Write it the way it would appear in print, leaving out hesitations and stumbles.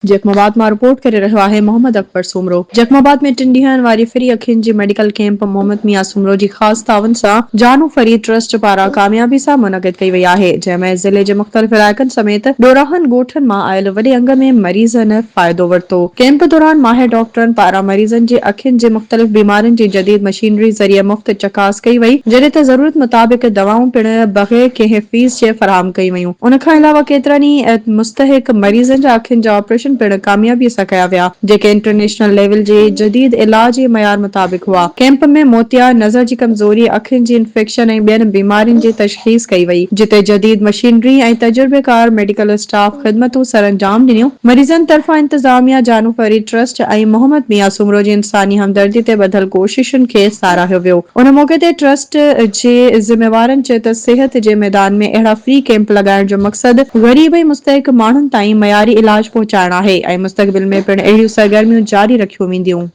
Jacob آباد مان report ڪري رهيو آهي محمد اڪبر سومرو. جيڪب آباد ۾ ٽن ڏينهن واري فري اکين جي ميڊيڪل ڪيمپ محمد ميان سومرو جي خاص تعاون سان جانو فريد ٽرسٽ پاران ڪاميابي سان منعقد ڪئي وئي آهي جنهن ۾ ضلعي جي مختلف علائقن سميت ڏوراهن ڳوٺن مان آيل وڏي انگ ۾ مريضن فائدو ورتو. ڪيمپ دوران ماهر ڊاڪٽرن پاران مريضن جي اکين جي مختلف بيمارين جي جديد مشينري ذريعي مفت چڪاس ڪئي وئي جڏهن ته ضرورت مطابق دوائون پڻ بغير ڪنهن فيس جي فراهم ڪيون ويون. ان کان علاوه ڪيترن ئي مستحق مريضن جا اکين جا آپريشن پڻ ڪاميابي سان ڪيا ويا، جيڪي انٽرنيشنل ليول جي جديد علاجي معيار مطابق هئا. ڪئمپ ۾ موتيا، نظر جي ڪمزوري، اکين جي انفيڪشن ۽ ٻين بيمارين جي تشخيص ڪئي وئي، جتي جديد مشينري ۽ تجربيڪار ميڊيڪل اسٽاف خدمتون سرانجام ڏنيون. مريضن طرفان انتظاميا، جانو فريد ٽرسٽ ۽ محمد ميان سومرو جي انساني همدردي تي ٻڌل ڪوششن کي ساراهيو ويو. ان موقعي تي ٽرسٽ جي ذميوارن چيو ته صحت جي ميدان ۾ اهڙا فري ڪئمپ لڳائڻ جو مقصد غريب ۽ مستحق ماڻهن تائين معياري علاج پهچائڻ آهي ۽ مستقبل ۾ پڻ اهڙيون سرگرميون جاري رکيون وينديون.